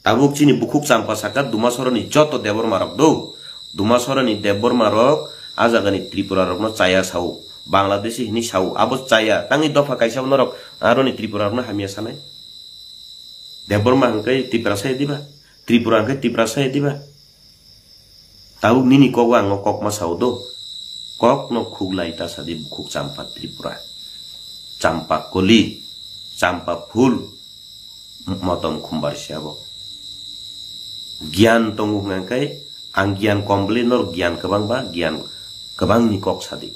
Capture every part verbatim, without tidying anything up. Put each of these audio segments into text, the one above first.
Tabuk chini bukhuk champa saka Dumasoro ni joto Debbarma rok do. Dumasoro ni Debbarma rok a jaga ni Tripura rok no chaya sao. Bangladeshi hini sao. Abo chaya. Tangwi dopha kaisa bo norok aro ni Tripura rok no hamya sanai. Debbarma hwnkhe Tiprasa ya diba? Tripura hwnkhe Tiprasa ya diba? Tabuk nini kogo ang o kok ma sao do. Kok no khuklai ta sadi bukhuk champa Tripura. Champa koli, champa phul, motom khumbar si abo. Giyan tongo hwnkhe ang giyan kom bwle nor giyan kwbang ba giyan kwbang ni kok sadi.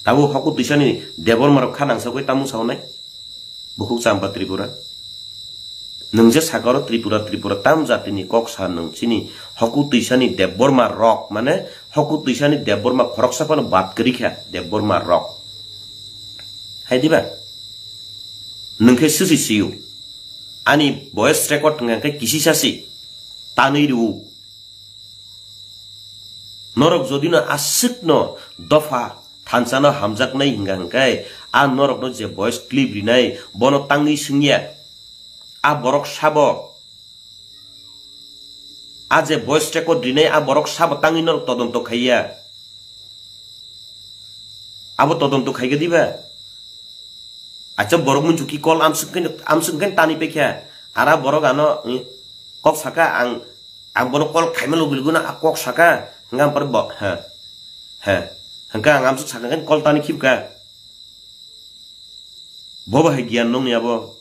Tabuk hoku twisani Debbarma rok kha nangsa koi tamung sao nai. Bukhuk champa Tripura. Nwng je sakaro Tripura, Tripura tam jatini kok sa nwng chini hoku twisani Debbarma rok, mane hoku twisani Debbarma khoroksa phano bad kwrwi kha Debbarma rok. Hai diba? Nwng khe sisi siyo. Ani voice record hwnkha khe kisisa si. Tanwi rw. Norok jodi no aswk no dopha thansa no hamjaknai hingka hingkai, a norok no je voice clip rinai, bono tangwi swngya. A borok sabo, a je voice record rinai, a borok sabo tangwi norok todonto khaiya. Abo todonto khaigadi ba? Acha borok muichuki call amswk khe, amswk khe tani pekha. Ara borok ano, eh, kok saka ang, ang bono call khaima logi logi no a kok saka, hingka ampar bo, ha, ha. Hingka ang amswk saka khe call tani khibka. Bo bahai giyan nongni abo.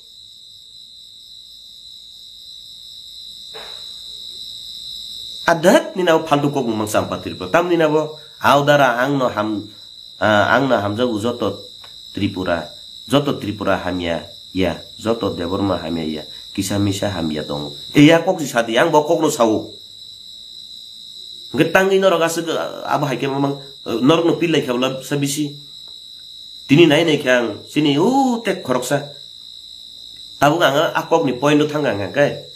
Adat ni nabo faltu kok mangsa ampa Tripura. Tam ni nabo, audara ang no ham, Ah, ang no hamjago joto Tripura, joto Tripura hamya ya, joto Debbarma hamya ya, kisa misa hamya tongo. E ya kok si sadi, ang bo kok no sao. Hwnkhe tangwi norok aswk, ah, abo hai khe mamang, eh, norok no pil lai kha bwla sa bisi. Tini nai nai khe ang chini o tek khoroksa. Tabuk ang a kok ni point o thang ang khe.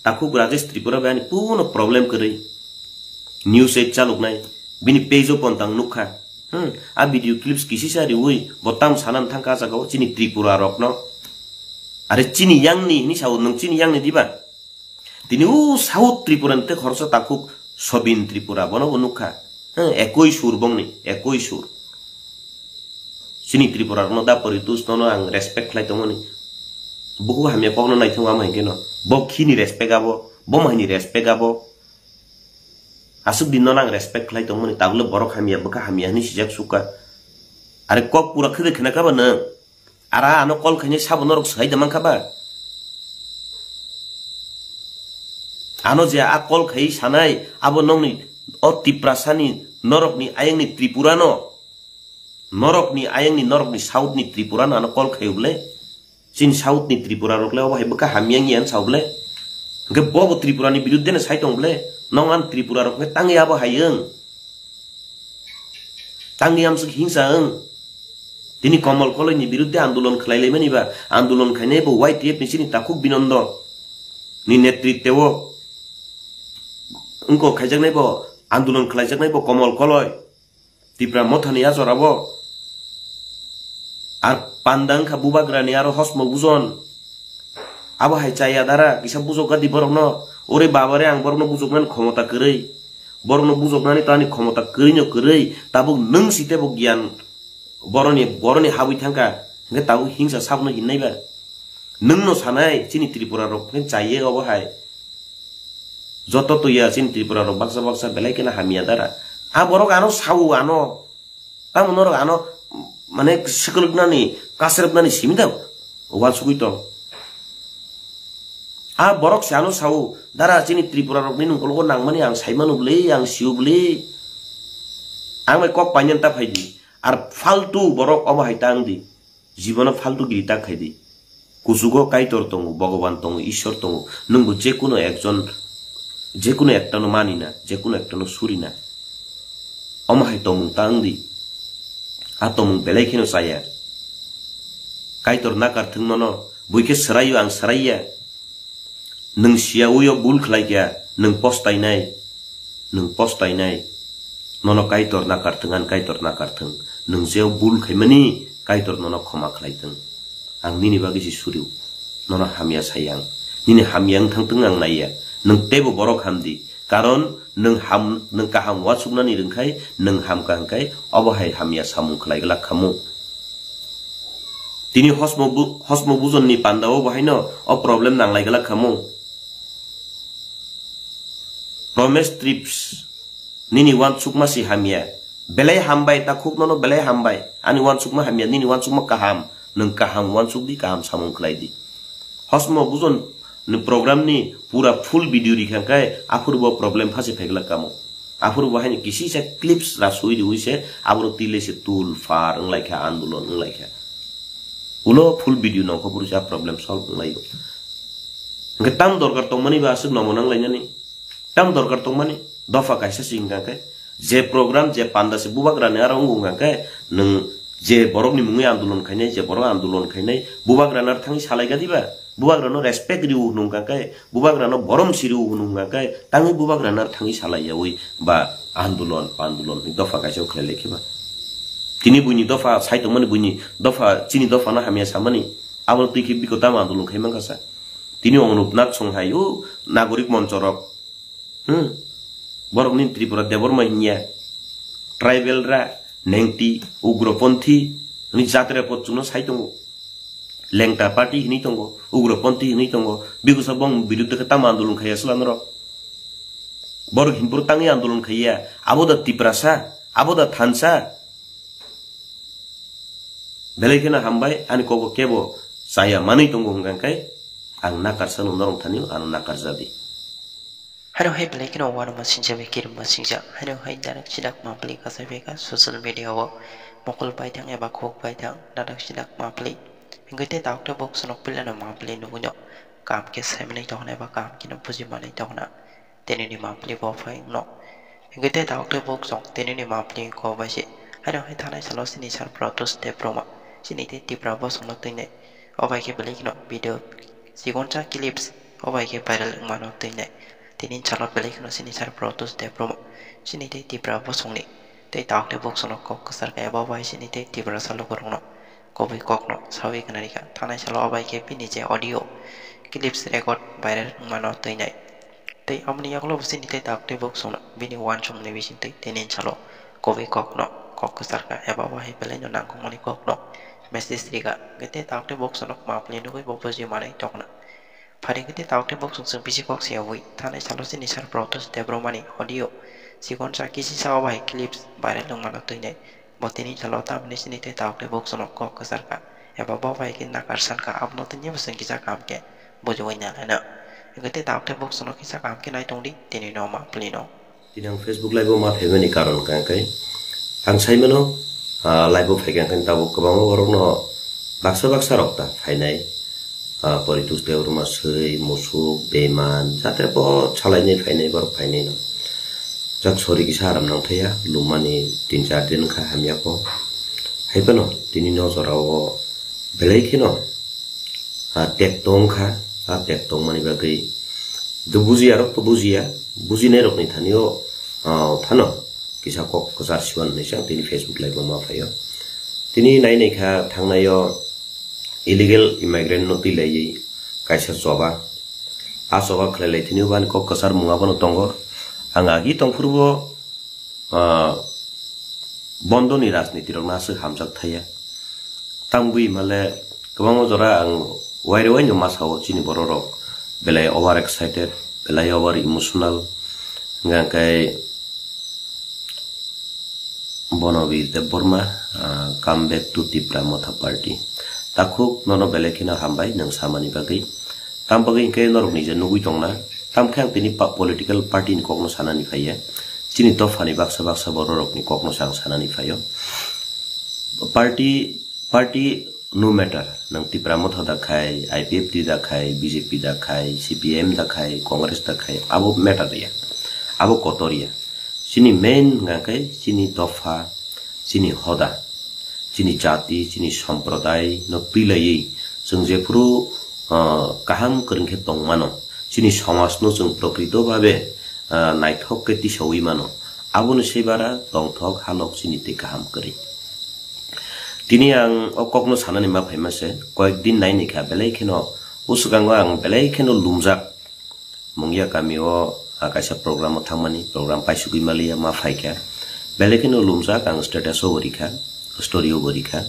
Takhuk Rajesh Tripura bai ani puno problem kwrwi. News eight chaloknai. Bini page o pontang nukha. Hmm, a video clips kisisa riwi bo tam sanan thangkha a jaga o chini Tripura rokno. Are chini yangni hini sao nwng chini yangni diba? Tini o South Tripura ni tei khoroksa takhuk Sobin Tripura bono bo nukha. Hmm, ekoi sur bongni, ekoi sur. Chini Tripura rokno da pori tus nono ang respect khlai tongmani. Buku hamya kokno naithok ama hinkhe no. Bo khini respect abo, bo mahini respect abo. Aswk din nono ang respect khlai tongmani, tabukle borok hamya, bwkha hamya hwnwi sijak sukha. Are kok pura khede khna kha ba nwng? Ara ano call khainai sabo norok swhai da mankha ba? Ano je a call khai sanai, abo nokni o Tiprasani norokni ayangni Tripurano. Norokni ayangni, norokni South ni Tripura no ano call khayo bwle. Chini South ni Tripura rok le obo hai bwkha hamya wngya wng sao bwle. Hwnkhe bo bo Tripura ni biruddhe no sai tong bwle. Nong ang Tripura rok khe tangwi abo hai wng. Tangwi amswk hingsa wng. Tini Komol Koloi ni biruddhe andolon khlai lai mani ba, andolon khainai bo Y T F ni chini takhuk Binondo ni netritwo wngko khaijaknai bo, andolon khlaijaknai bo Komol Koloi. Tipra Mothani a jora bo. Ar panda wngkha bubagrani aro hosmo bujon. Abo hai chaya dara kisa bujok gadi borokno. Ore babare ang borokno bujoknani khomota kwrwi. Borokno bujoknani to ani khomota kwrwino kwrwi. Tabuk nwng si tebo giyan boroni, boroni habwi thangkha. Hwnkhe tabuk hingsa sabno hinnai ba. Nwngno sanai chini Tripura rok khe chaiye obo hai. Joto tuya chini Tripura rok baksa baksa belai kheno hamya dara. A borok ano sao ano. Tamo norok ano mane swkwlwknani, kasrwknani simi da uansugwi tong. A borok se ano sao, dara chini Tripura rokni nungkologo nangmani ang saimano bwle, ang sio bwle. Ang bai kok painani ta phaidi. Ar faltu borok obo hai ta wngdi. Jibono faltu giri ta khaidi. Kuchugo Kaitor tongo, Bhogoban tongo, Ishwar tongo. Nwngbo jekuno ekjon, jekuno ektano manina, jekuno ektano surina. Omo hai tongmung ta wngdi. A tongmung belai kheno chaya. Kaitor nakarthwng nono, buikhe swraio ang swraiya. Nwng siyaui o bul khlai kha, nwng postainai, nwng postainai. Nono Kaitor nakarthwng, ang Kaitor nakarthwng. Nwng jeo bul khaimani, Kaitor nono khoma khlai thwng. Ang nini bagwi se suriu. Nono hamya sai ang. Nini hamya wng thang twng ang naiya. Nwng teibo borok hamdi. Karon nwng ham, nwng kaham uansuknani rwngkhai, nwng hamkha hwnkhe obo hai hamya samung khlai glak khamu. Tini hosmo bu-, hosmo bujonni pandao bo haino o problem nanglai glak khamu. Promes Trips, nini uansukma si hamya. Belai hambai, takhuk nono belai hambai. Ani uansukma hamya, nini uansukma kaham. Nwng kaham uansuk di, kaham samung khlai di. Hosmo bujon ni program ni pura full video rikha khe aphuru bo problem phasi phai glak kamo. Aphuru bo haini kisisa clips rasui riui se abono tile se tul far wng lai kha, andolon wng lai kha. Ulo full video nongkho phuru se a problem solve wng lai o. Hwnkhe tam dorkar tongmani ba aswk nomo nang lainani. Tam dorkar tongmani, dopha kaisa se hwnkha khe, je program, je panda se bubagrani aro wngkha khe, nwng je borokni mungwi andolon khainai, je borok andolon khainai, bubagrani aro thangwi salai gadi ba? Bubagrano respect riu hwnwi hwnkha khe, bubagrano borom si riu hwnwi hwnkha khe, tangwi bubagrano aro thangwi salai yaui ba andolon, pandolon hwnwi dopha kaisa khlai lai khe ba? Tini buini dopha, sai tongmani buini dopha, chini dophano hamya samani, abono twi khe biko tamo andolon khai mankha sa? Tini Onupnath Songhai, o nagorik monchorok, Hmm. Borok ni Tripura Debbarma hinya. Tribal ra, nengti, ugroponthi, ni jatre pot chuno sai tongo. Lengta party hini tongo, ugroponthi hini tongo. Bigusa bong biruddhe khe tamo andolon khaiya sila norok. Borok hinpur tangwi andolon khaiya. Abo da Tiprasa, abo da Thansa. Belai kheno hambai, ani kogo kebo chaya manwi tongo hwnkha khe, ang nakarsa no norok thani ano nakarja di. Haino hai belai kheno uanama singcha bai kirima singcha. Haino hai darak sidak mapli kasai bai kha social media o mokol bai thang eba khuk bai thang darak sidak mapli. Hingke te daok te bok sonok pila no mapli nugui no kam ke sai manai tokna eba kam kino buji manai tokna. Tini ni mapli bo phai no. Hingke te daok te bok song tini ni mapli ko bai se. Haino hai thanai salo sini sar Protus Debbarma. Sini te Tipra bo song no tui nai. O bai khe belai kheno video sigon cha clips o bai khe viral wngmano twi nai. Tini salo belai kheno sini sar Protus Debbarma sini tei Tipra bosongni tei daok tei boksono kok kwchar khe abo bai sini tei Tiprasa lukurokno kubui kokno sawi khna rikha. Thanai salo o bai khe bini je audio clips record viral wngmano twi nai. Tei aboni yagulo bo sini tei daok tei boksono bini uansukmani bisingtwi tini salo kubui kokno kok kwchar kha eba o hai belaino nangkukmani kokno message rikha. Hwnkhe tei daok tei boksono mapli nugui bo buji manai tongna. Pharing khe tei daok tei boksono chwng bisi kok se yaui thanai salo chini sar Protus Debbarmani audio chikon cha kisi sa o bai clips viral wngmano twi nai. Bo tini salo tamni sini tei daok tei boksono kok kwchar kha eba bo bai khe nakar san kha abono tini bo chwng kisa kaham khe bujiui nai laina. Hwnkhe tei daok tei boksono kisa kaham khe nai tongdi tini no mapli no. Tini ang Facebook live o ma phaimani karon kha khe ang sai mano, ah, live o phai kha khe tabuk kwbangma borok no baksa baksa rok ta phainai, ah, Poritus Debbarma swi, musuk, beman, jate bo salainai phainai borok phainai no. Jak sori kisa aram nang thaya, lumani tin char din kha hamya ko. Hai phano tini no jora o belai kheno, ah, tek tong kha, ah, tek tongmani bagwi do bujiya rok to bujiya, bujinai rokni thani o, ah, phano kisa kok kwchar siwan hinwi se ang tini Facebook live o ma phaio. Tini nai nai kha thangnai o illegal immigrant no twi laiwi kaisa choba. A choba khlai lai thini o bani kok kwchar mung abono tongo. Ang agi tong phuru bo, ah, bondoni rajniti rok no aswk hamjak thaya. Tang bui male kwbangma jora ang waire waino ma sao chini borok rok belai over excited, belai over emotional. Hingkha khe Bonobir Debbarma, ah, come back to Tipra Motha Party. Takhuk nono belai kheno hambai nwng samani bagwi. Tam bagwi hwnkhe norok nije nugui tongna. Tam khe ang tini pa-, political party ni kokno sanani phaiya. Chini dophani baksa baksa bororokni kokno se ang sanani phaio. Party, party no matter, nwng Tipra Motha da khai, I P F T da khai, B J P da khai, C P I M da khai, Congress da khai, abo matter ya. Abo kotor ya. Chini main hwnkha khe chini dopha, chini hoda, chini jati, chini somprodai no twi laiwi chwng jephuru, ah, kaham kwrwng khe tong mano, chini somaj no chwng prokrito bhabe, ah, naithok khe tisaui mano, aboni se bara tongthok halok chini tei kaham kwrwi. Tini ang o kokno sanani ma phaima se, koyek din nai ni kha belai kheno Bwswkango ang belai kheno lumjak. Mungia kamio, ah, kaisa program o thangmani, program paisugwi maliya ma phaikha. Belai kheno lumjak ang status o bo rikha, story o bo rikha.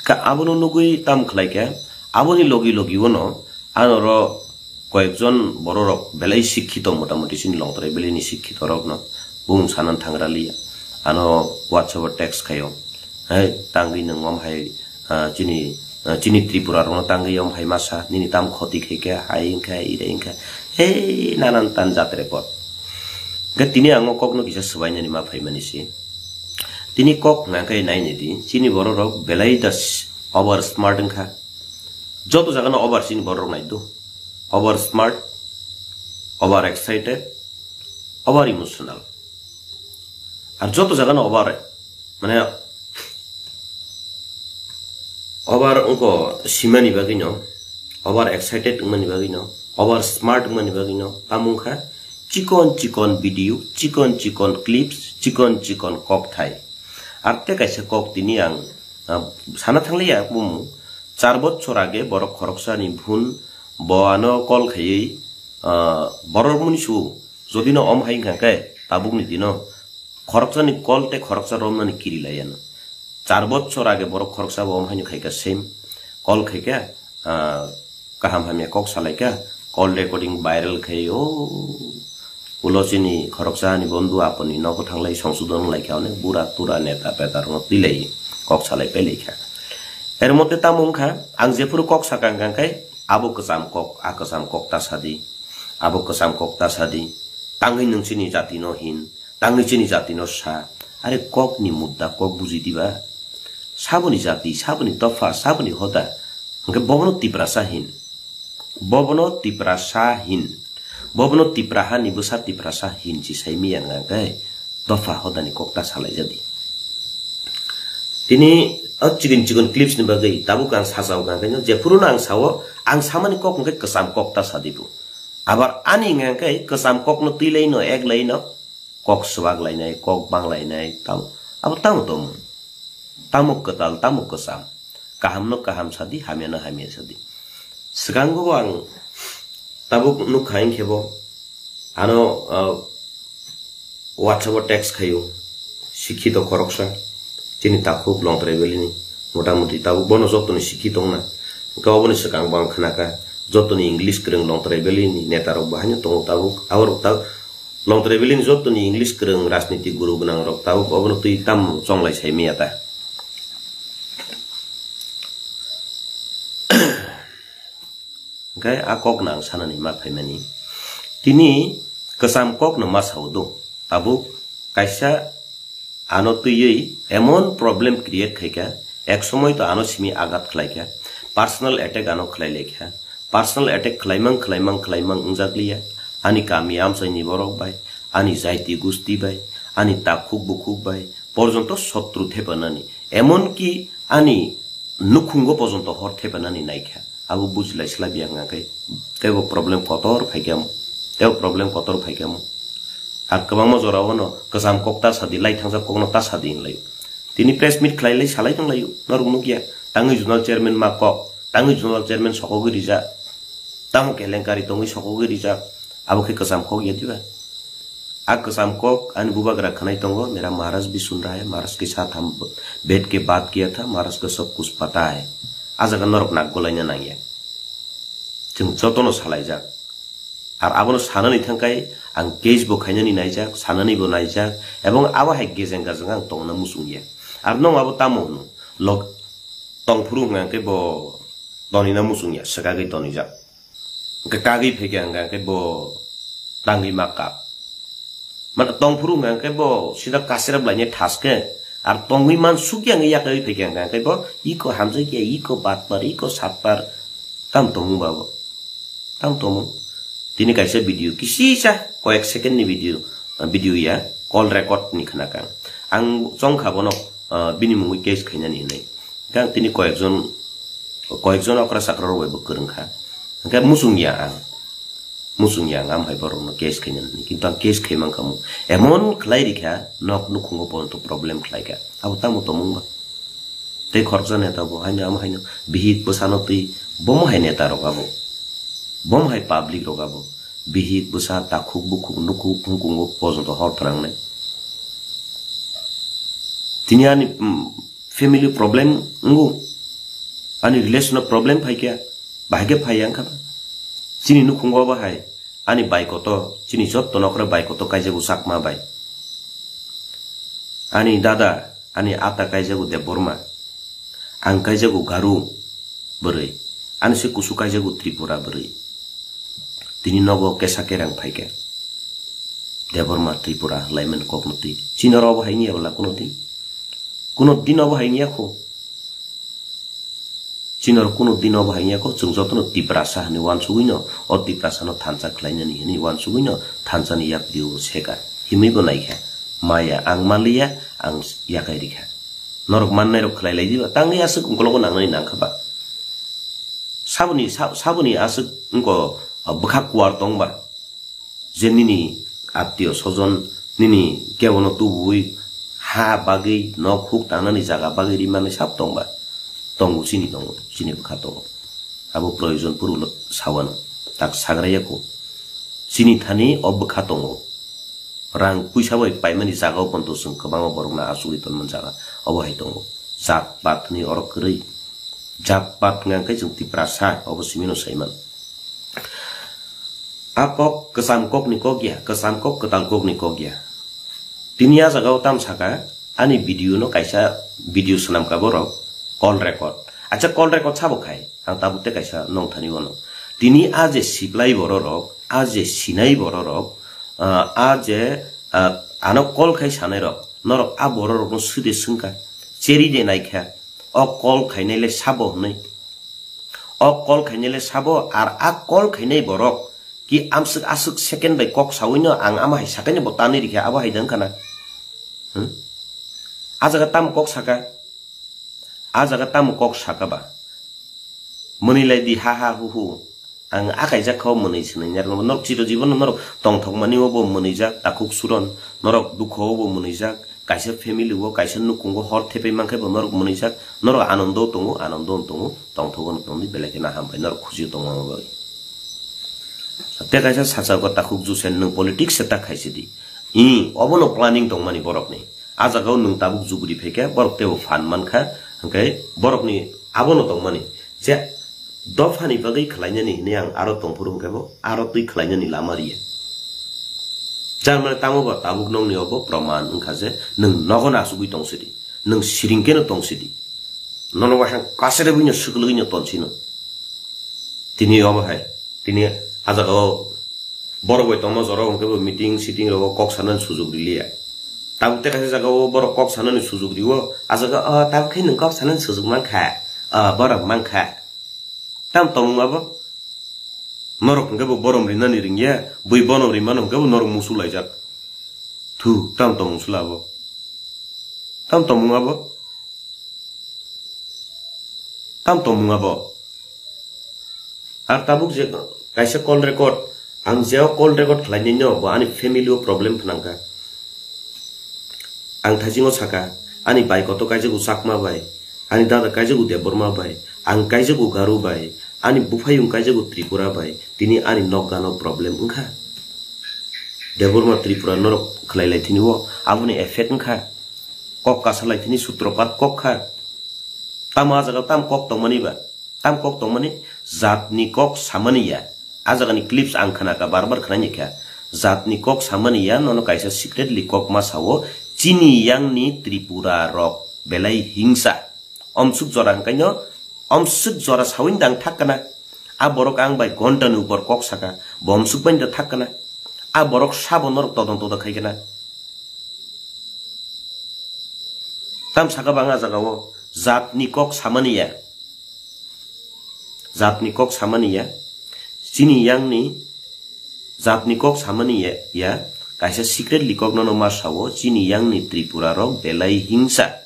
Ka abono nugwi tam khlaikha, aboni logi logi ono anoro koyekjon bororok belai sikkito, motamuti chini Longtrai Valley ni sikkito rokno bumung sanan thangra liya. Ano WhatsApp o text khaio. Hai, tangwi nwng om hai, ah, chini, ah, chini Tripura rokno tangwi om hai masa, nini tam khoti khaikha, hai wngkha, ire wngkha. Hei, nanan tan jatre pot. Hwnkhe tini ang o kokno kisa swbainani ma phaimani se. Tini kok hwnkha khe naini di, chini bororok belai da s-, over smart wngkha. Joto jagano over chini bororok nai do. Over smart, over excited, over emotional. Ar joto jagano over, mane, over wngkho simani bagwino, over excited wngmani bagwino, over smart wngmani bagwino, tamo wngkha chikon chikon video, chikon chikon clips, chikon chikon kokthai. Ar tei kaisa kok tini ang, ah, sana thangliya bumung, char bochor age borok khoroksani phun bo ano call khaiwi, ah, borok muni su, jodi no om hai wngkha khe tabukni dino khoroksani call tei khoroksa romnani kiri lai ano. Char bochor age borok khoroksa bo om haino khaikha same. Call khaikha, ah, kaham hamya kok salaikha, call recording viral khai o ulo chini khoroksa ni bondhu aponi nogo thanglai songsodon wnglaikha, onek bura tura neta peta rokno twilai kok salai pailaikha. Er mote tamo wngkha, ang jephuru kok sakha hwnkha khe abo kwcham kok, a kwcham kok ta sadi, abo kwcham kok ta sadi, tangwi nwng chini jati no hin, tangwi chini jati no sa, are kok ni mudda kok buji diba? Saboni jati, saboni dopha, saboni hoda, hwnkhe bobono Tiprasa hin. Bobono Tiprasa hin. Bobono Tipraha ni bwsa Tiprasa hin si sai miya wngkha khe dopha hodani kok ta salai jadi. Tini o chikon chikon clips ni bagwi tabuk ang sajao hwnkha khe, jephuru no ang sao, ang samani kok hwnkhe kwcham kok ta sadi bo. Abar ani hwnkha khe kwcham kok no twilai no, eklai no, kok swbak lainai, kok bang lainai, tam-, abo tamo tongmung? Tamo kwtal, tamo kwcham? Kaham no kaham sadi, hamya no hamya sadi. Swkango bo ang tabuk nukha hinkhe bo ano, ah, WhatsApp o text khaio, sikhito khoroksa, chini takhuk Longtrai Valley ni, motamuti tabuk bono jotoni sikhito wngna. Hwnkhe oboni swkang bo ang khnakha, jotoni English kwrwng Longtrai Valley ni neta rok bo haino tongo tabuk, aborok ta-, Longtrai Valley ni jotoni English kwrwng rajniti guru gwnang rok tabuk obono twi tam chonglai sai maya ta. Hwnkhe a kok no ang sanani ma phaimani. Tini kwcham kok no ma sao do. Tabuk kaisa ano twiwi emon problem create khaikha, ek somoi to ano simi agat khlaikha, personal attack ano khlai laikha, personal attack khlaimang, khlaimang, khlaimang wngjak liya, ani kami amchaini borok bai, ani jaiti gusti bai, ani takhuk bukhuk bai, porjonto sotru thepanani, emon ki ani nukhungo porjonto hor thepanani naikha. Abo bujilai slabya hwnkha khe, teibo problem kotor phaikha mo, teibo problem kotor phaikha mo. Ar kwbangma jorao no kwcham kok ta sadi, lai thangjak kokno ta sadi hinlai. Tini press meet khlai lai, salai tong lai, norok nukya. Tangwi zonal chairman ma kok, tangwi zonal chairman sokogwi rijak. Tamo kelenkari tongwi sokogwi rijak. Abo khe kwcham kok ya diba? A kwcham kok ani bubagra khwnai tongo, "Mera Maharaj bhi sun raha hai, Maharaj ke saath hum bed ke baat kiya tha, Maharaj ka sab kuch pata hai." A jaga norok nak golaina nangya. Chwng jotono salaijak. Ar abono sanani thangkai ang case bo khainani naijak, sanani bo naijak, ebong abo hai gejeng gajeng ang tongna muchungya. Ar nong abo tamo hwno? Lok tongphuru hwnkha khe bo tonina muchungya, swkagwi tonijak. Hwnkhe kagwi phaikha hwnkha khe bo tangwi ma kak. Mane tongphuru hwnkha khe bo sida kasirap lainai thaskhe, ar tongwi mansukya hwnkhe yakagwi phaikha hwnkha khe bo iko hamjakya, iko batpar, iko satpar, tam tongmung ba bo. Tam tongmung. Tini kaisa video, kisisa koyek second ni video, video ya, call record ni khna kang. Ang chongkha bono, ah, bini mungwi case khainani hinwi. Hwnkhe ang tini koyekjon, koyekjon okra chakra rok bai bo kwrwng kha. Hwnkhe muchung ya ang. Muchung ya ang, am hai borok no case khainani. Kintu ang case khai mankha mo. Emon khlai rikha, nok nukhungo porjonto problem khlai kha. Abo tamo tongmung ba? Tei khoroksa neta bo haino amo haino bihik bwsano twi bomo hai neta rok abo. Bom hai public rok abo bihik bwsa takhuk bukhuk nukhuk hungkungo pojonto hor phnangnai. Tini ani, mm, family problem wngo, ani relation o problem phaikha, bahai khe phai yang kha ba. Chini nukhungo abo hai ani bai kotor, chini jotto nokre bai kotor kaijago Chakma bai. Ani dada, ani ata kaijago Debbarma, ang kaijago Garu bwrwi, ani se kusu kaijago Tripura bwrwi. Tini nogo kesa kerang phaikha. Debbarma Tripura laimani kokno twi. Chini oro obo hai wngya bwla kuno din? Kuno din obo hai wngya kho. Chini oro kuno din obo hai wngya kho, chwng jotono Tiprasa hwnwi uansugwino, o Tiprasano thansa khlainani hwnwi uansugwino thansani yapri o seka. Himwi bo naikha. Maya ang manliya, ang yakai rikha. Norok mannairok khlai lai diba? Tangwi aswk ungkologo nangnani nangkha ba? Saboni, sa-, saboni aswk wngko, ah, bwkha kuar tong ba? Je nini attiyo sojon, nini kebono tubui ha bagwi, nok huk tangnani jaga bagwi rimani sab tong ba? Tongo, chini tongo, chini bwkha tongo. Abo proyojon puro lo sawano, tak sagraya kho. Chini thani o bwkha tongo. Rang puisa bai paimani jaga o ponto chwng kwbangma borokno achugwi tonmani jaga obo hai tongo. Jat pat hwnwi oro kwrwi. Jat pat hwnka hwnkhe chwng Tiprasa, obo simino saiman. A kok kwcham kokni kok ya, kwcham kok kwtal kokni kok ya. Tini a jaga o tam saka, ani video no kaisa video swnam ka borok, call record. Acha, call record sabo khai, ang tabuk te kaisa nong thani wano. Tini a je siplai borok rok, a je sinai borok rok, ah, a je, ah, ano call khai sanai rok, norok a borok rok no swde swngkha, cheri de naikha, o call khainai le sabo hwnwi. O call khainai le sabo, ar a call khainai borok ki amswk aswk second bai kok sawino ang ama hai sakaino bo tanwi rikha, abo hai dang khana. Hmm? A jaga tamo kok saka? A jaga tamo kok saka ba? Mwnwi lai di ha ha hu hu. Ang akaijak kha o mwnwi swnwi nya rwno. Norok chiro jibono norok tongthokmani o bo mwnwijak, takhuk suron. Norok dukho o bo mwnwijak. Kaisa family o, kaisa nukhungo hor thepai mankhe bo norok mwnwijak. Norok anondo tongo, anondo tongo. Tongthogo no tongdi, belai kheno hambai norok khusi tongma bagwi. Tei kaisa sacha ko takhuk jusen nwng politics se ta khaisidi. I, obono planning tongmani borokni. A jaga o nwng tabuk jugudi phaikha, borok teibo phan mankha, hwnkhe borokni abono tongmani. Je dophani bagwi khlainani hinwi ang aro tongphuru hwnkhe bo aro twi khlainani lama riya. Jar mane tamo ba tabuk nokni obo proman wngkha je nwng nogo nasugwi tongsidi, nwng siring kheno tongsidi. Nono waisa kasere buino swklwino tonsino. Tini obo hai, tini a jaga o borok bai tongma jora hwnkhe bo meeting sitting rogo kok sanani sujuk riliya. Tabuk tei kaisa jaga o borok kok sanani sujuk rio, a jaga o tabuk khe nwng kok sanani sujuk mankha, o borok mankha. Tam tongmung abo? Norok hwnkhe bo borom rinani ringya, bui bonom rimano hwnkhe bo norok musu laijak. Thu, tam tongmung sula abo? Tam tongmung abo? Tam tongmung abo? Ar tabuk je kaisa call record, ang je o call record khlainai no, bo ani family o problem phnangkha. Ang thaisingo saka, ani bai kotor kaijago Chakma bai, ani dada kaijago Debbarma bai, ang kaijago Garo bai, ani buphayung kaijago Tripura bai, tini ani nokgano problem wngkha. Debbarma Tripura norok khlai lai thini o, aboni effect wngkha. Kok kasa lai thini sutropat kok kha. Tamo a jaga tam kok tongmani ba? Tam kok tongmani, jatni kok samani ya. A jagani clips ang khna kha, bar bar khna ni kha. Jatni kok samani ya, nono kaisa secretly kok ma sao, chini yangni Tripura rok belai hingsa. Omsuk jora hwnkhaino, omsuk jora sawin dang thak kana. A borok ang bai ghonta ni upor kok saka, bo omsuk bai da thak kana. A borok sabo norok todon todon khai kana. Tam saka bang a jaga o, jatni kok samani ya. Jatni kok samani ya. Chini yangni jatni kok samani ya, ya. Kaisa secretly kok nono ma sao, chini yangni Tripura rok belai hingsa.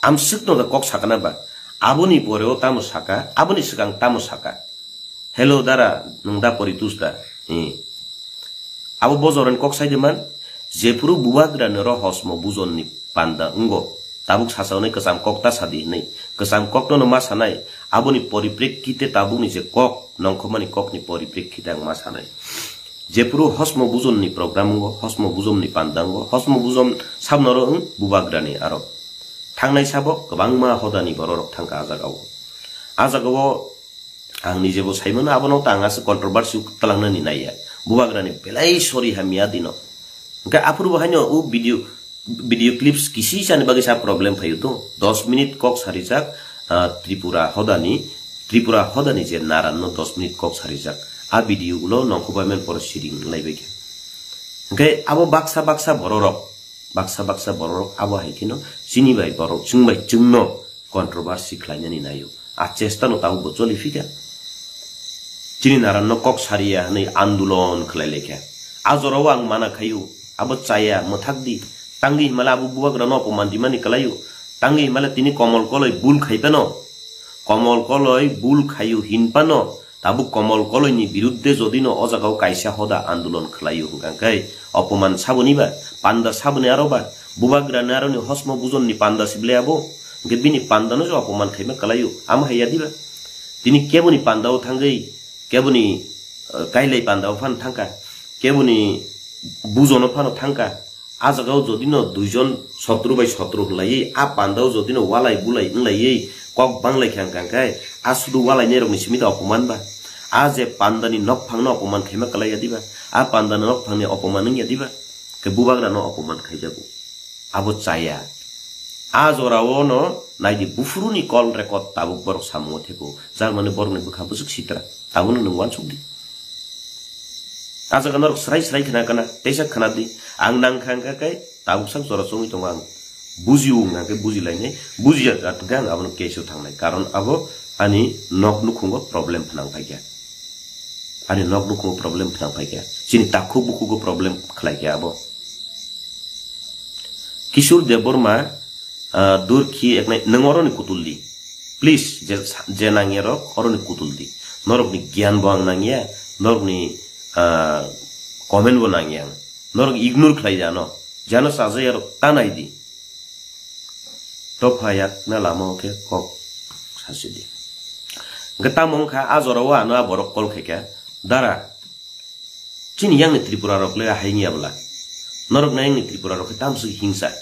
Amswk no da kok sakana ba. Aboni pore o tamo saka, aboni swkang tamo saka. Hello dara, nwng da Poritus da? Eh. Abo bojorani kok sai de man, jephuru bubagra ni rohosmo bujonni panda wngo, tabuk sasaunai kwcham kok ta sadi hinwi. Kwcham kok no ma sanai, Aboni poriprekkite tabukni je kok, nongkhormani kokni poriprekkite ang ma sanai. Jephuru hosmo bujomni program wngo, hosmo bujomni panda wngo, hosmo bujom sabnoro wng bubagrani aro. Thangnai sabo kwbangma hodani bororok thangkha a jagao. A jagao ang nijebo saimano, abono ta ang aswk controversy twlangnani naiya. Bubagrani belai sorry hamya dino. Hwnkhe aphuru bo haino o video, video clips kisi chani bagwi sa problem phaio to. Dos minute kok sarijak, ah, Tripura hodani, Tripura hodani je naranno dos minute kok sarijak. A video ulo nongkhorbai man pore siring laibai khe. Hwnkhe abo baksa baksa bororok, baksa baksa bororok abo hai kheno chini bai borok, chwng bai chwngno controversy khlainani naio. A chesta no tabuk bo choli phika. Chini naranno kok sariya hwnwi andolon khlai laikha. A jorao ang mana khaio, abo chaya, mwthak di. Tangwi himala abo bubagrano opoman dimani kwlaio. Tangwi himala tini komol koloi bul khai phano. Komol koloi bul khaio hin phano. Tabuk komol koloini birudde jodi no o jagao kaisa hoda andolon khlaio hwnkha khe opoman saboni ba, panda saboni aro ba, bubagrani aroni hosmo bujonni panda sible abo, hwnkhe bini pandano je opoman khaima kwlaio, amo haiya diba? Tini keboni pandao thangwi, keboni, eh, kailai pandao phano thangkha, keboni bujono phano thangkha, a jagao jodi no duijon sotro bai sotro hwnlaiwi, a pandao jodi no walai bulai wnglaiwi kok banglai khe ang kang khe, a sudu walai nai rokni simi da opoman ba? A je pandani nokphang no opoman khaima kwlai ya diba? A pandani nokphang ni opoman wng ya diba? Khe bubagra no opoman khaijago. Abo chaya. A jorao no naidi buphuru ni call record tabuk borok samungo thebo. Jar mani borok ni bwkha bwswk sitra. Tabuk no nwng uansuk di. A jaga norok srai srai khna kana, teisa khna di. Ang nang kha wngkha khe tabuk sak jora chongwi tongo ang. Buji-o wngkha khe buji lainai, bujiya kha wngkha ang abono case-o thangnai. Karon abo ani nok nukhungo problem phnang phaikha. Ani nok nukhungo problem phnang phaikha. Chini takhuk bukhugo problem khlaikha abo. Kishore Debbarma, ah, Durkhi eknai, nwng oroni kutul di. Please, je, je nangya rok, oroni kutul di. Norokni giyan bo ang nangya, norokni, ah, comment bo nangya ang. Norok ignore khlai di ano. Jano chajaya rok ta nai di. Topha yakna lama o khe kok sasi di. Hwnkhe tamo wngkha a jora o ano a borok call khaikha, Dara, chini yang ni Tripura rok le ahai wngya bwla. Norok na yang ni Tripura rok khe tamswk hingsa.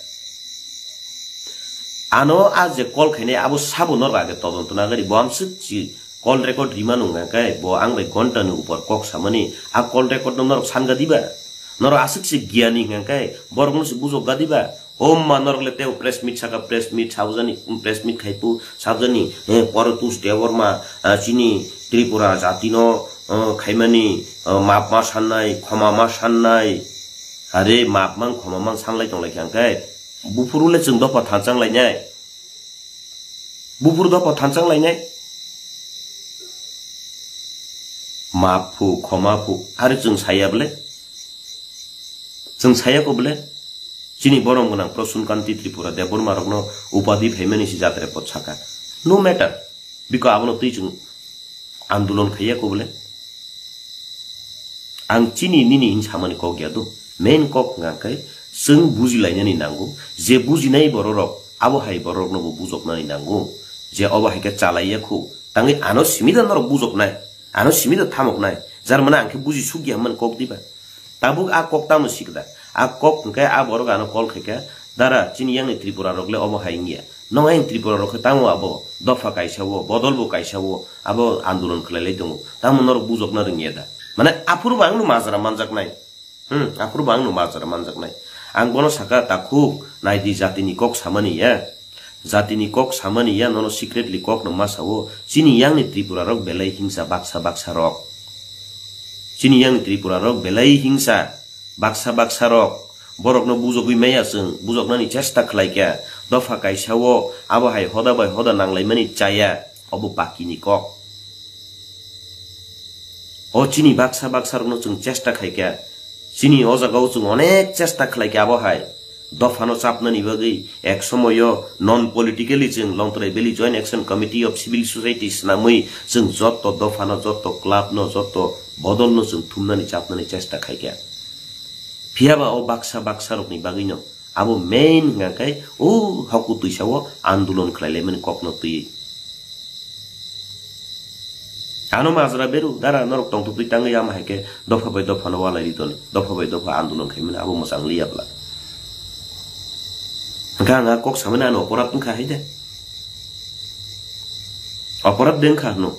Ano a je call khainai abo sabo norok age todonto nagari, bo amswk si call record rima nung khe bo ang bai ghonta ni upor kok samani, a call record no norok sanga diba? Norok aswk si giyani hwnkha khe borok no si bujok ga diba? O ma norok le teo press meet saka, press meet sabjani, press meet khaipu sabjani, eh, poro tus Debbarma, ah, chini Tripura jati no, ah, khaimani, ah, map ma sannai, khoma ma sannai. Are map mang khoma mang sanlai tonglai khe hwnkhe buphuru le chwng dopha thanchang lainai. Buphuru dopha thanchang lainai. Map phu, khoma phu, are chwng saya bole? Chwng saya ko bole? Chini borom gwnang Prasun Kanti Tripura Debbarma rokno upadi phaimani si jatre pot saka. No matter. Biko abono twi chwng andolon khaiya ko bole? Ang chini nini hin samani kok ya do. Main kok hwnkha khe chwng bujilainani nango. Je bujinai bororok, abo hai bororokno bo bujoknani nango. Je obo hai khe chalaiya khu. Tangwi ano simi da norok bujoknai. Ano simi da thamoknai. Jar mane ang khe buji sukya hwnmani kok diba? Tabuk a kok tamo sikda? A kok hwnkhe a borok ano call khaikha, Dara, chini yang ni Tripura rok le omo hai wngya. Nong ayang Tripura rok khe tamo abo dopha kaisa o, bodol bo kaisa o, abo andolon khlai lai tongo. Tamo norok bujokna rwngya da? Mane aphuru bo ang no majra manjaknai. Hmm, aphuru bo ang no majra manjaknai. Ang bono saka, takhuk, nai di, jatini kok samani ya. Jatini kok samani ya, nono secretly kok no ma sao. Chini yang ni Tripura rok belai hingsa baksa baksa rok. Chini yang ni Tripura rok belai hingsa baksa baksa rok. Borok no bujogwi maya chwng, bujoknani chesta khlai kha. Dopha kaisa o, abo hai hoda bai hoda nang lai mani chaya. Obo bakini kok. O chini baksa baksa rokno chwng chesta khaikha, chini o jagao chwng onek chesta khlaikha abo hai. Dophano chapnani bagwi ek somoyo non politically chwng Longtrai Valley Joint Action Committee of Civil Society swnamwi chwng jotto dophano, jotto clubno, jotto bodolno chwng thumnani chapnani chesta khaikha. Phiyaba o baksa baksa rokni bagwino abo main hwnkha khe o hoku twisa o andolon khlai laimani kokno twiwi. Ano majra beru, dara norok tongthok twi tangwi ama hai khe dopha bai dopha no walai ri toni, dopha bai dopha andolon khai mani abo mwchang liya bla. Hwnkhe ang a kok samani ano oporad wngkha hai de. Oporad de wngkha hwno.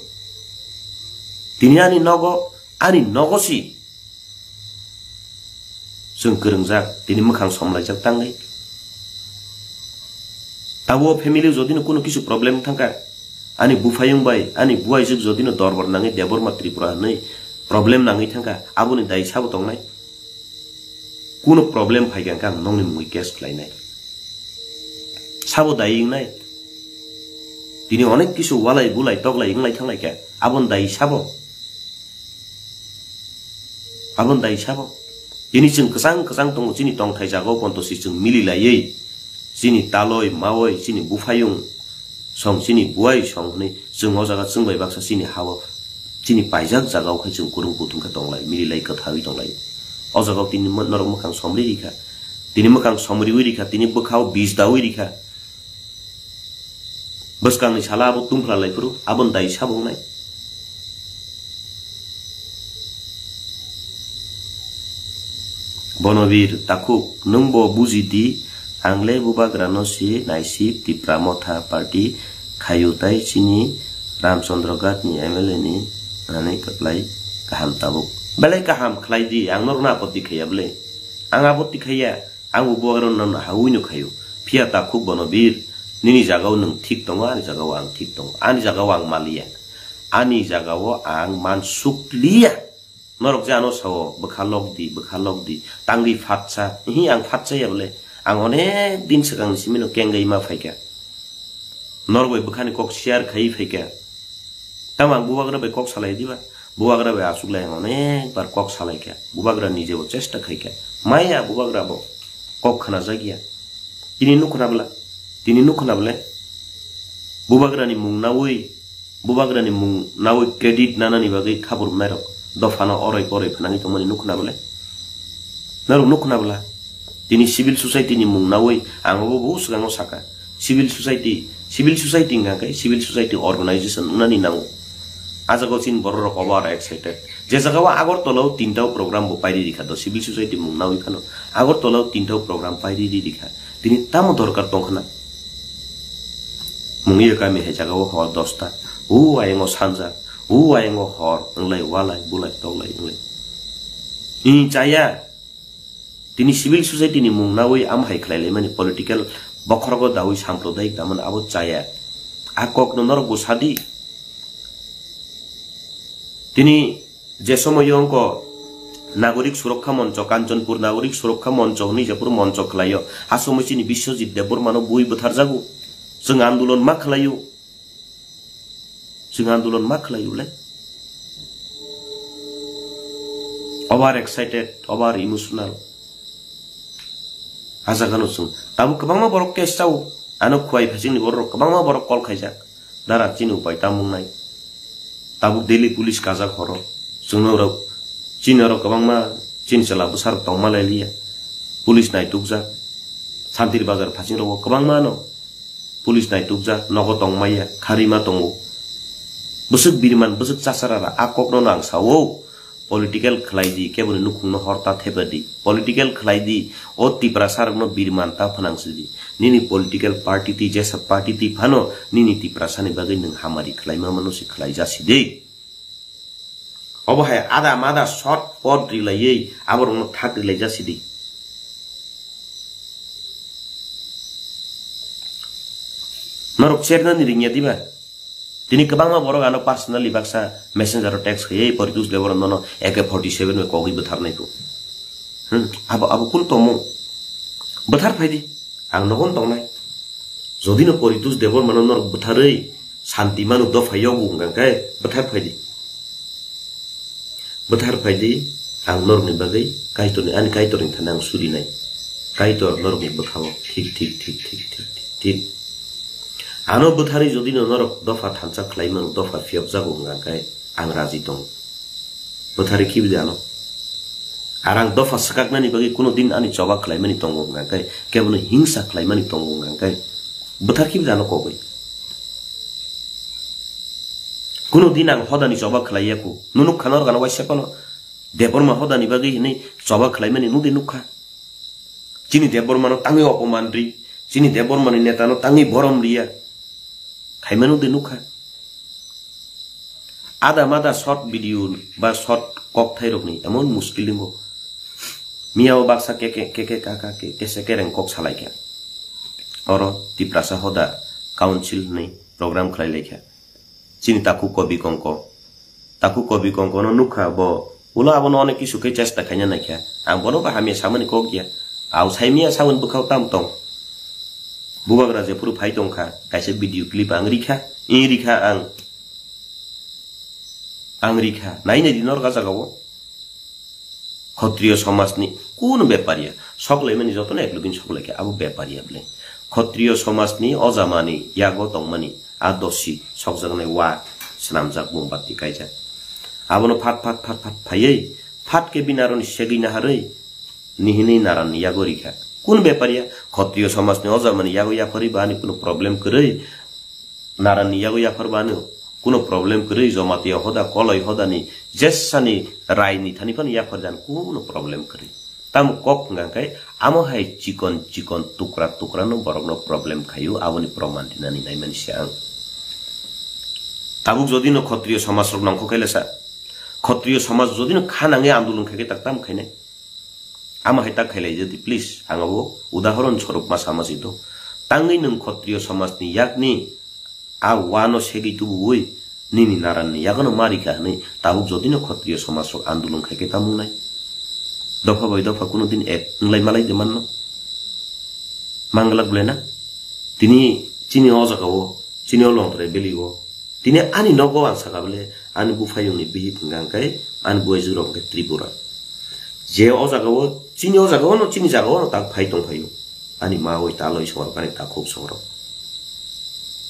Tini ani nogo, ani nogo si. Chwng kwrwngjak, tini mwkhang somlaijak tangwi. Abo family jodino kunu kisu problem thangkha, ani buphayung bai, ani buaijwk jodino dorbar nangwi Debbarma Tripura hwnwi problem nangwi thangkha, aboni dai sabo tongnai? Kunu problem phaikha hwnkhe ang nokni mungwi case khlainai. Sabo dai wngnai? Tini onek kisu walai bulai toklai wnglai thanglaikha, aboni dai sabo? Aboni dai sabo? Tini chwng kwchang kwchang tongo, chini tongthai jagao ponto si chwng mili laiwi, chini taloi, maoi, chini buphayung song, chini buai song hwnwi chwng o jaga chwng bai baksa chini hao, chini paijak jagao khai chwng kwrwng kuthum khe tonglai, mili lai, kwthawi tonglai. O jagao tini mo-, norok mwkhang somri rikha, tini mwkhang somriwi rikha, tini bwkhao bis dawi rikha. Bwskangni sala abo tungphla lai phuru, aboni dai sabo wngnai? Bonobir takhuk, nwng bo buji di, ang le bubagra no si naisik Tipra Motha party khayu tai chini Ramchandra Ghat ni M L A ni nanai kwplai kaham tabuk. Belai kaham khlai di, ang norok no apatti khaiya bwle? Ang apatti khaiya. Ang bo bubagra no hawi no khayu. Phiya takhuk Bonobir, nini jagao nwng thik tongo, ani jagao ang thik tongo. Ani jagao ang maliya. Ani jagao ang mansuk liya. Norok je ano sao, bwkha lok di, bwkha lok di. Tangwi phatsa. Ihi, ang phatsa ya bole. Ang onek din swkang ni simi no kengwi ma phaikha. Norok bai bwkhani kok share khai phaikha. Tamo ang bubagra bai kok salai diba? Bubagra bai aswk lai ang onek bar kok salai kha. Bubagra nije bo chesta khai kha. Maya bubagra bo kok khna jak ya. Tini nuk khna bwla? Tini nuk khna bwle? Bubagra ni mung nawi, bubagra ni mung nawi credit nanani bagwi khabur mairok dophano oroi poroi phnangwi tongmani nuk khna bwle? Norok nuk khna bwla? Tini civil society ni mung nawi ang obo bo swkango saka. Civil society, civil society hwnkha khe civil society organization wngnani nango. A jaga o chini borok rok over excited. Je jaga o Agartala o tinta o program bo pairi rikha do civil society mung nawi phano. Agartala o tinta o program pairi ri rikha. Tini tamo dorkar tongkhna? Mung iya kami hai jaga o hor dosta. O ayang o sanja. O ayang o hor. Wnglai walai bulai toklai wnglai. Ni chaya. Tini civil society ni mung nawi am hai khlai laimani political bokhorogo dawi samprodayik daman abo chaya. A kok no norok bo sadi. Tini je somoyo wngkha Nagorik Surokha Moncho, Kanchanpur Nagorik Surokha Moncho hwnwi jephuru moncho khlaio, ha somoy chini Biswajit Debbarma no bui bwtharjago. Chwng andolon ma khlaio. Chwng andolon ma khlaio le? Over excited, over emotional. A jaga no chwng tabuk kwbangma borok case chao. Ano Khowai Phasing ni borok rok kwbangma borok call khaijak. Dara chini upai tamo wngnai? Tabuk daily police kajak horo. Chwng norok, chini oro kwbangma chini chwla bwsarok tongma lai liya. Police naitukjak. Santir Bazar Phasing rogo kwbangma no police naitukjak, nogo tongmaya, kharima tongo. Bwswk biriman, bwswk chasarara, a kokno no ang sao. Political khlai di, keboni nukhungno horta thepa di. Political khlai di, o Tiprasa rokno biriman ta phnang si di. Nini political party twi jesa party twi phano nini Tiprasani bagwi nwng hamari khlaima mano se khlai jasi di. Obo hai ada mada short pot rilaiwi aborokno thak rilai jasi di. Norok chernani ringya diba? Tini kwbangma borok ano personally baksa messenger o text khaiwi Poritos Debbarma no A K forty seven bai kogwi bwtharnai kho. Hmm, abo, abo kun tongmung? Bwthar phai di. Ang nogon tongnai. Jodi no Poritos Debbarma no norok bwtharwi santi manu dopha yogo hwnkha khe bwthar phai di. Bwthar phai di, ang norokni bagwi Kaitorni, ani Kaitorni thani ang surinai. Kaitor norokni bwkhao thik, thik, thik. Ano bwtharwi jodi no norok dopha thansa khlai mano, dopha phiyok jago hwnkha khe ang raji tongo. Bwtharwi khibi di ano. Ar ang dopha swkaknani bagwi kuno din ani choba khlaimani tongo hwnkha khe, kebono hingsa khlaimani tongo hwnkha khe, bwthar khibi di ano kogwi. Kuno din ang hodani choba khlai ya ku. Nunuk khano organo waisa phano Debbarma hodani bagwi hinwi choba khlaimani nudi nukha. Chini Debbarmano tangwi opoman ri, chini Debbarmani netano tangwi borom riya. Khaimano de nukha. Ada mada short video ba short kok thairokni emon muskil ringo. Miyao baksa ke ke ke ke ka ka ke kese kereng kok salaikha. Oro Tiprasa Hoda Council ni program khlai laikha. Chini taku Kobi Kongko. Taku Kobi Kongko no nukha bo. Ulo abono onek kisu khe chesta khaina naikha. Ang bono ba hamya samani kok ya. Au saimia saun bwkhao tam tong. Bubagra jephuru phai tongkha. Kaisa video clip ang rikha. I rikha ang. Ang rikha. Nai nai di nor ga jagao. Khotriyo somajni kuno bepariya, soklaimani jotono eklogin soklaikha, abo bepariya bwle. Khotriyo somajni ojamani yago tongmani a dosi sokjaknai wa swnamjak mombatti kaijak. Abono phat phat phat phat phaiwi phat khe bini aroni segwi naharwi nihinwi naranni yago rikha. Kun bepariya? Khotriyo somajni ojamani yago yapharwi ba ani kuno problem kwrwi. Naranni yago yaphar bano kuno problem kwrwi, Jamatia Hoda, Koloi Hodani jesani raini thani phano yaphar jan kuno problem kwrwi. Tamo kok hwnka khe amo hai chikon chikon tukra tukra no borok no problem khaio, aboni proman dinani naimani se ang. Tabuk jodi no Khotriyo somaj rok nangkho khe lesa, Khotriyo somaj jodi no kha nangwi andolon khaikhe tak tamo khainai. Ama hai tak khailai jodi, please, ang abo udahoron swarup ma sama si to. Tangwi nwng Khotriyo somajni yakni a wano segwi tubuwi nini naranni yagono ma rikha hwnwi tabuk jodi no Khotriyo somaj rok andolon khaikhe tamo wngnai? Dopha bai dopha kuno din ek wnglai malai de manno. Manglak bwle na? Tini chini o jagao, chini o Longtrai valley o, tini ani nogo ang saka bwle, ani buphayungni bihik hwnka hwnkhe ani buaijwk rok hwnkhe Tripura. Je o jagao, chini o jagao no, chini jagao no tak phai tong phaio. Ani ma oi taloi songrok, ani takhuk songrok.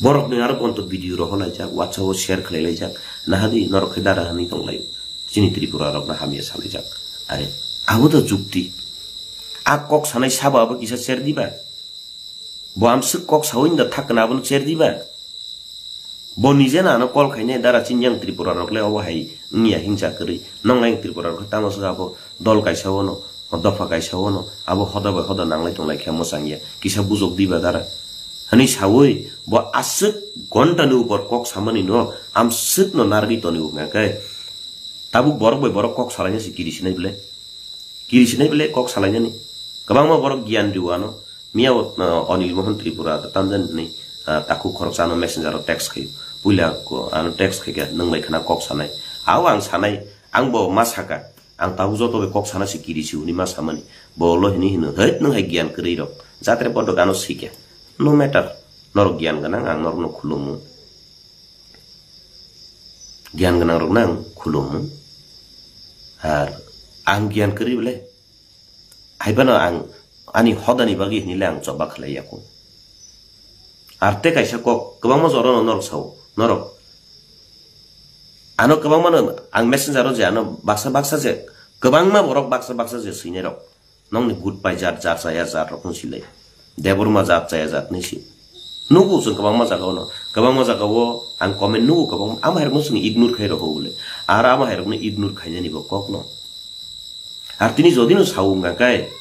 Borok ni aro bonto video rok holaijak, WhatsApp o share khlai laijak, nahadi norok khe dara hwnwi tong laio. Chini Tripura rok no hamya salaijak. Are, abo to jukti. A kok sanai sabo abo kisa cher diba? Bo amswk kok sawi da thak kana abono cher diba? Bo nije na ano call khaine dara chini yang Tripura rok le obo hai wngya hingsa kwrwi. Nong yang Tripura rok tamo swk abo dol kaisa ono, dopha kaisa ono, abo hoda bai hoda nanglai tonglai khe mwchang ya. Kisa bujok diba dara. Hani sawi bo aswk ghonta ni upor kok samani no amswk no narwgwi toni wngya khe. Tabuk borok bai borok kok salaina se kiri sinai bwle. Kiri sinai bwle kok salainani. Kwbangma borok giyan rw ano. Miyao, uh, Anil Mohan Tripura tamjani, uh, takhuk khoroksa ano messenger o text khaio. Puila ko-, ano text khaikha, "Nwng bai khna kok sanai." Ao ang sanai, ang bo ma saka. Ang tabuk joto bai kok sana se kiri si hwnwi ma samani. Bo lo hini hino, "Hait, nwng hai giyan kwrwi rok. Jatre podo gano sikya." No matter. Norok giyan gwnang, ang norokno khulumu. Giyan gwnang rokno ang khulumu. Ar ang giyan kwrwi bwle. Haibano ang ani hodani bagwi hinile ang choba khlai yaku. Ar tei kaisa kok kwbangma jora no norok sao, norok. Ano kwbangma no ang messenger o je ano baksa baksa je kwbangma borok baksa baksa je swinai rok. Nokni good pai jat, jat chaya jat rok no silai. Debbarma jat chaya jat ni si. Nugo chwng kwbangma jaga o no. Kwbangma jaga o ang comment nugo kwbangma. Ama hai rok no chwng ignore khai rokho bole. Ar ama hai rok no ignore khainani bo kok no. Ar tini jodi no sao wngkha khe,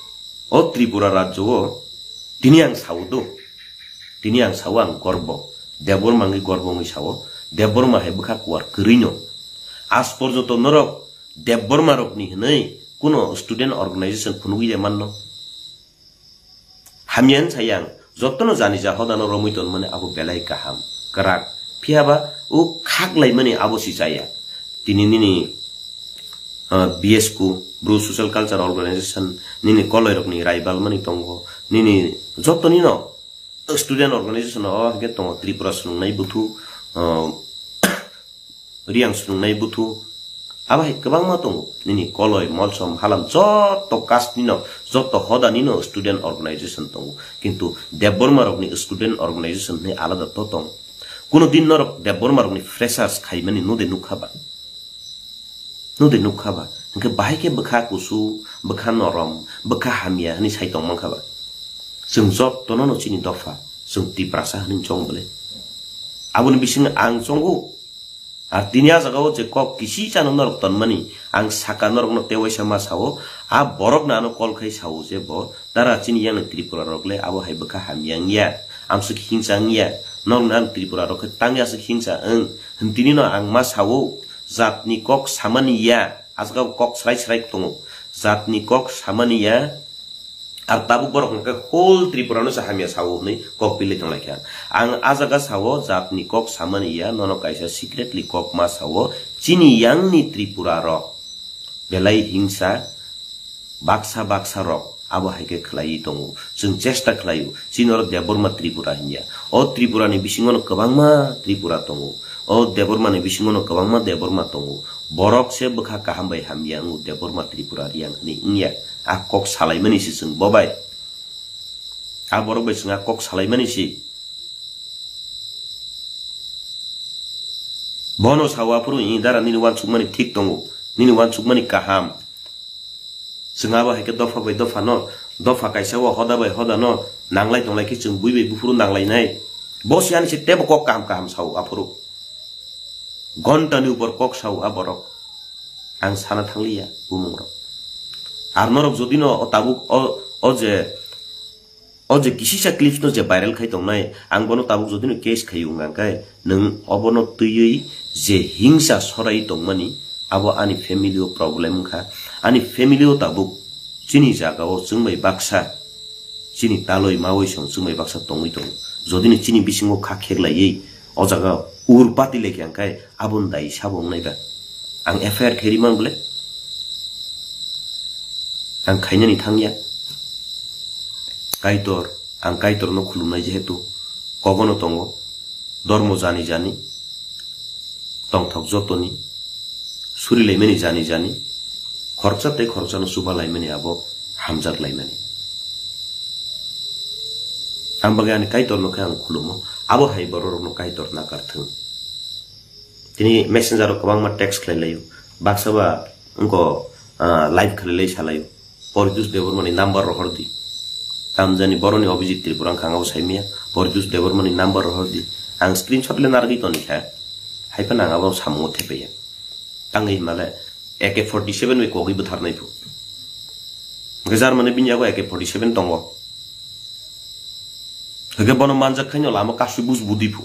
o Tripura rajyo o tini ang sao do. Tini ang sao ang gorbo. Debbarma wngwi gorbo wngwi sao. Debbarma hai bwkha kuar kwrwi no. Aaj porjonto norok Debbarma rokni hwnwi kuno student organization phunugwi ya manno. Hamya wng sayang, jotono jani ja hodano romwi tonmani abo belai kaham, kwrak. Phiyaba o khaklaimani abo si chaya. Tini nini, ah, B S Q, Bru Social Culture Organization, nini koloirokni raibalmani tongo, nini jotonino student organization o hwnkhe tongo Tripura Swrwngnai Buthu, ah, Riyang Swrwngnai Buthu, abo hai kwbangma tongo. Nini Koloi, Molsom, Halam, joto caste nino, joto hoda nino student organization tongo. Kintu Debbarma rokni student organization hinwi alada to tong. Kuno din norok Debbarma rokni freshers khaimani node nukha ba? Node nukha ba? Hwnkhe bahai khe bwkha kusu, bwkha norom, bwkha hamya hinwi sai tong mankha ba? Chwng jotono no chini dopha, chwng Tiprasa hinwi chong bole. Aboni bisingo ang chongo. Ar tini a jaga o je kok kisisa no norok tonmani, ang saka norok no tewaisa ma sao, a borok no ano call khai sao je bo, dara chini yang ni Tripura rok le abo hai bwkha hamya wngya, amsuk hingsa wngya, norok no ang Tripura rok khe tangya aswk hingsa wng, tini no ang ma sao, jat ni kok samani ya, a jaga o kok srai srai tongo, jat ni kok samani ya, Ar tabuk borok hwnkhe whole Tripura no se hamya sao hwnwi kok pilwi tonglaikha. Ang a jaga sao jat ni kok samani ya, nono kaisa secretly kok ma sao, chini yang ni Tripura rok belai hingsa baksa baksa rok abo hai khe khlaiwi tongo. Chwng chesta khlaio, chini oro Debbarma Tripura hinya. O Tripura ni bisingo no kwbangma Tripura tongo. O Debbarma ni bisingo no kwbangma Debbarma tongo. Borok se bwkha kaham bai hamya wngo Debbarma Tripura riyang hwnwi wngya. A kok salaimani se chwng bo bai. A borok bai chwng a kok salaimani se. Bono sao aphuru i dara nini uansukmani thik tongo. Nini uansukmani kaham. Chwng abo hai khe dopha bai dopha no, dopha kaisa o hoda bai hoda no nanglai tonglai khe chwng bui bai buphuru nanglainai. Bo se ani se tebo kok kaham kaham sao aphuru. Ghonta ni upor kok sao a borok. Ang sana thangliya bumung rok. Ar norok jodi no o tabuk o, o je, o je kisisa clips no je viral khai tongnai, ang bono tabuk jodi no case khai wng ang khe, nwng obono twiwi je hingsa sorai tongmani, abo ani family o problem wngkha. Ani family o tabuk chini jaga o chwng bai baksa, chini taloi mawi song chwng bai baksa tongwi tongo. Jodi no chini bisingo kha kheklaiwi o jaga ur pati lekha ang khe, aboni dai sabo wngnai ba? Ang F I R khe rimang bole? Ang khainani thangya. Kaitor, ang Kaitor no khulumnai jehetu kogono tongo, dormo jani jani, tongthok jotoni, surilaimani jani jani, khoroksa tei khoroksa no chubalaimani abo hamjak laimani. Ang bagwi ani Kaitor no khe ang khulumo, abo hai borok rok no Kaitor nakar thung. Tini messenger o kwbangma text khlai laio. Baksa ba wngkho, ah, live khlai lai salaio. Poritus Debbarma ni number rohor di. Tamjani boroni Abhijit Tripura wngkha ang abo saimaya. Poritus Debbarma ni number rohor di. Ang screenshot le narwgwi toni kha. Hai phano ang abo samungo thepaiya. Tangwi hwnmale A K forty seven bai kogwi bwtharnai phu. Hwnkhe Germany bini yago A K forty seven tongo. Hwnkhe bono manjak khaino lama kasui buj budi phu.